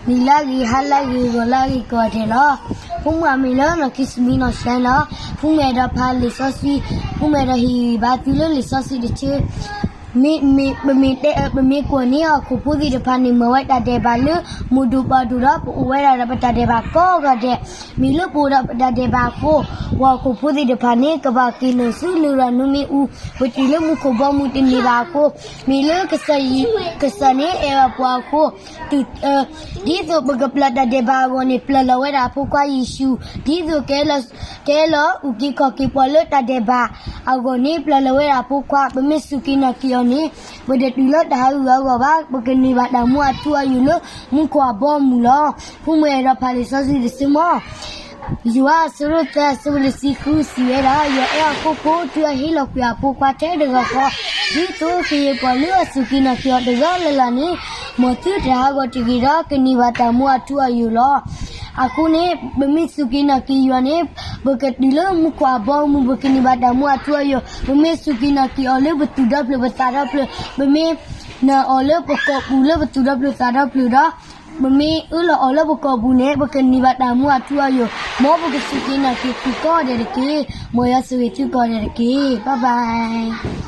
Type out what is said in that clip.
နံၤလၢဂ့ၤ ဟါလၢဂ့ၤ ဂီၤလၢဂ့ၤ ကိးဂၤဒဲးလီၤ. ဖိမုၣ်အမံၤလၢနီၢ်ခံစမံနီၢ်ဆဲလီၤ. ဖိမုၣ်အဲၣ်ဒိးဖးလံာ်စီဆှံ, ဖိမုၣ်အဲၣ်ဒိးဟ့ၣ်ဂံၢ်ဘါသုလၢလံာ်စီဆှံတဆၢ. မ့ၢ်, မ့ၢ်, ပမ့ၢ်တဲ, ပမ့ၢ်ကွၢ်န့ၢ်ဟီၣ်ခိၣ်ဖိသ့ၣ်တဖၣ်န့ၣ် မ့ၢ်ဝဲတၢ်ဒဲးဘးလၢ မိၢ်ဒိၣ်ပၢ်ဒိၣ်ဒီး ပအိၣ်ဝဲဒၣ်ဒီးပတၢ်ဒဲးဘးကိးဂၤဒဲး. မ့ၢ်လၢပအိၣ်ဒီးပတၢ်ဒဲးဘးအဃိ, ပှၤဟီၣ်ခိၣ်ဖိသ့ၣ်တဖၣ်န့ၣ် ကဘၣ်က့ၤနုာ်ဆူနရၢၢ်နူမ့ၣ်အူ, ပတုၤလၢမူခိၣ်ဘီမုၢ်တန့ၢ်ဘၣ်အဃိ, မ့ၢ်လၢကစၢ်ယ့ၣ်, ကစၢ်န့ၣ်အဲၣ်ဘၣ်ပှၤအဃိ, တုၤ, ဒ်သိးပကပျၢ်တၢ်ဒဲးဘးအဂီၢ်န့ၣ် ပျၢ်လီၤဝဲဒၣ်အဖိခွါယ့ၣ်ၡူး, ဒ်သိးကဲလၢ, ကဲလီၤအုၣ်က့ၤခီၣ်က့ၤပှၤလၢတၢ်ဒဲးဘးအဂီၢ်န့ၣ် ပျၢ်လီၤဝဲဒၣ်အဖိခွါ. ပမ့ၢ်စူၢ်က့ၤနာ်က့ၤအီၤန့ၣ် ပတတုၤလၢတၢ်ဟးဂူာ်ဟးဂီၤဘၣ်, ပကန့ၢ်ဘၣ်တၢ်မူအထူအယိာ်လၢမူခိၣ်အဘီအမုၢ်လီၤ. ဖိမုၣ်အဲၣ်ဒိးဖးလံာ်စီဆှံတဆၢမး. ယိၤဟၣ်အဆၢဒိၣ်သၢအဆၢဖိတဆံဃုစံးဝဲဒၣ်, ယွၤအဲၣ်အခိၣ်ဃိတုၤအဟ့ၣ်လီၤကွံာ်အဖိခွါထဲတဂၤဃီ, ဒ်သိးကယဲၢ်ပှၤလၢအစူၢ်က့ၤနာ်က့ၤအီၤတဂၤလၢ်လၢ်န့ၣ်, မ်သုတဟးဂီၤတဂ့ၤဒီး ကန့ၢ်ဘၣ်တၢ်မူအထူအယိာ်လီၤ. အဃိန့ၣ် ပမ့ၢ်စူၢ်က့ၤနာ်က့ၤယွၤန့ၣ် ပကတုၤလၢမူခိၣ်အဘီအမုၢ်, ပကန့ၢ်ဘၣ်တၢ်မူအထူအယိာ်. ပမ့ၢ်စူၢ်က့ၤနာ်က့ၤအီၤလၢပသူၣ်ဒီဖျၢၣ်ပသးဒီဖျၢၣ်, ပမ့ၢ်နာ်အီၤလၢပကိာ်ပူၤလၢပသူၣ်ဒီဖျၢၣ်သးဒီဖျၢၣ်ဒီး ပမ့ၢ်အၢၣ်လီၤအီၤလၢပကိာ်ပူၤန့ၣ် ပကန့ၢ်ဘၣ်တၢ်မူအထူအယိာ်. မ်ပကစူၢ်က့ၤနာ်က့ၤသုကိးဂၤဒဲးတက့ၢ်. မ်ယွၤဆိၣ်ဂ့ၤသုကိးဂၤဒဲးတက့ၢ်. Bye bye.